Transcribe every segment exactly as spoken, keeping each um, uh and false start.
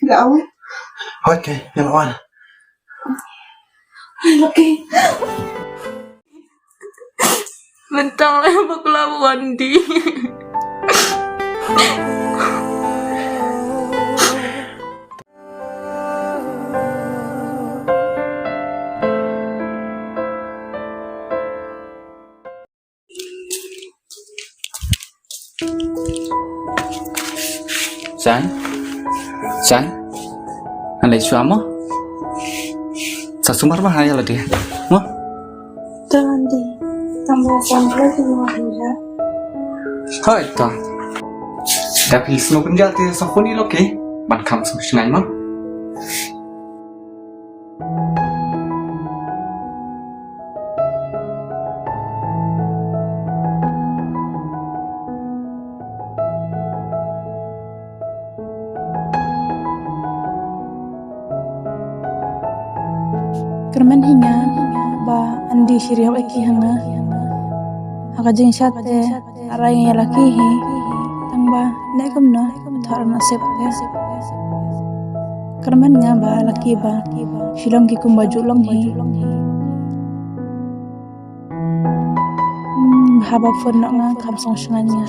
Hoi, te, ïa la wan. Laki. Bentang lah bakla Wandi. San? San? Ngan leit shuwa mo? Sa sumar ba ha ïa lade mo? Tang di. Tang ba san ba tu mo ha ïa. Hoi, tang. Da phi sngewbha pynjah te sa khun ïa lade. Ban kham sngewsynei mo? Kyrmen hi nga ba Andi shi riewkti ha nga. Ha ka jingshad te ara ïa laki hi. Tang ba ne kumno thar na sep te. Kyrmen nga ba laki ba shi long ki kumba ju long hi. Hmm, haba phone noh nga kham sngewsynei nga.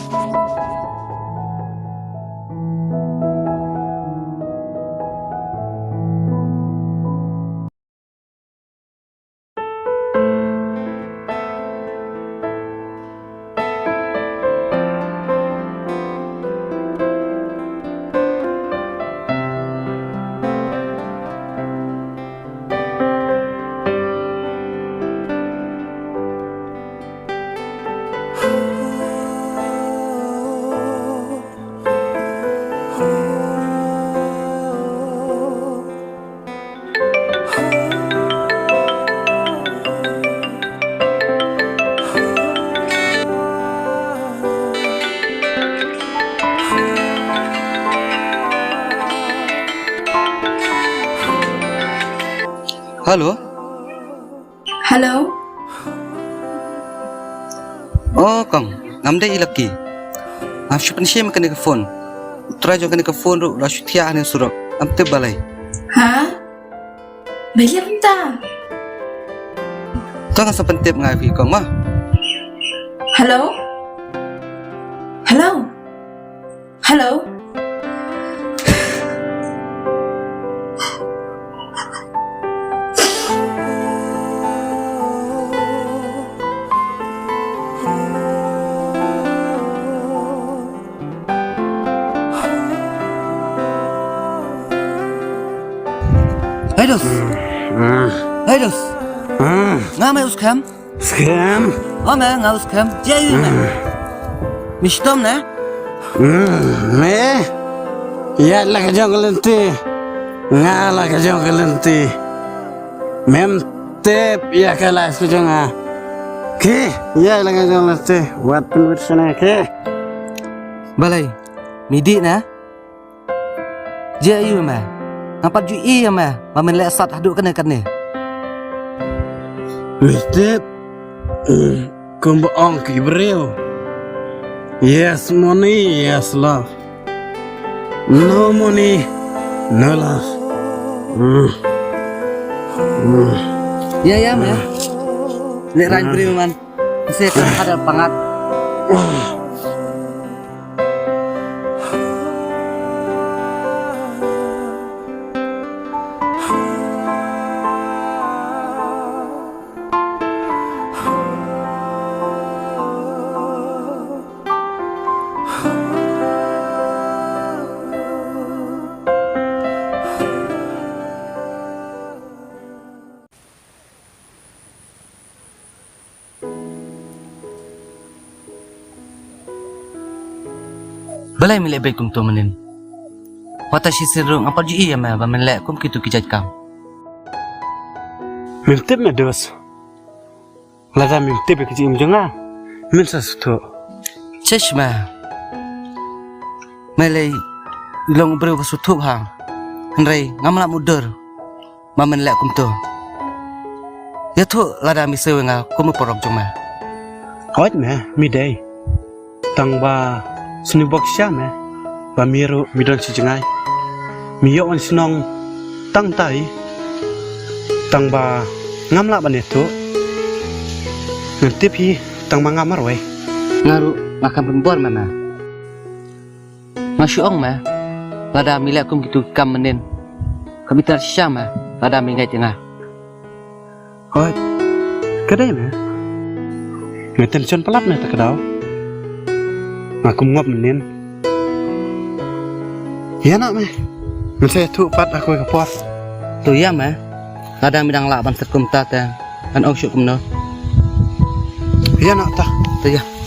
Hello. Hello. Oh, kong, ngam dei i laki. Ngam shu pynshim kane ka phone. U trai jong kane ka phone ruh la shu thiah hane surok. Ngam tip balei. Ha? Balei mynta? To nga sa pyntip nga ïa phi kong ma. Hello? Hello? Hello? Hei dos. Hei dos. Nga me u skhem. Skhem? O me, nga u skhem. Jia yu me. Mi shitom ne? Me? Ïa la ka jong ka lynti. Nga la ka jong ka lynti. Mem tip ïa ka la ka jong nga. Ki, ïa la ka jong ka lynti. Wat pynwit shane ki. Balei? Mi dih ne? Jia ïa me. Nga pat ju i ïa me ba men leh sat haduh kane kane. Mistep. Kumba ong ki briew. Yes money, yes love. No money, no love. Ïa ïa me. Leh rain briew man. Se ka hada pangat. Balei me leh beit kumto mynnin? Wat a shisien ruh nga pat ju i ïa me ba men leh kum kitu ki jait kam. Mem tip me dos. Lada mem tip ïa ki jingim jong nga, men sa sngewthuh. Chesh me. Me lei long u briew ba sngewthuh bha. Hynrei ngam lah mutdur ba men leh kumto. Ïathuh lada mi siew ïa nga kum u paralok jong me. Hooid me, mi dei. Tang ba sngewbha sha me ba mi ruh mi don shi jngai. Me ïoh wan shnong tang tai, tang ba ngam lah ban ïathuh. Ngan tip hi tang ba nga marwei. Nga ruh nga kham pynbor ma me. Nga shu ong me, lada me leh kum kitu ki kam mynnin, ka bitar shisha me, lada me ngeit ïa nga. Hooid. Ka dei me. Me tension palat me ta ka daw. Nga kum ngop mynnin. Ïa na me. Me sa ïathuh pat ha kawei ka por. To ïa me. Lada me dang lah ban set kumta te, ngan ong shuh kumno. Ïa na ta. To ïa.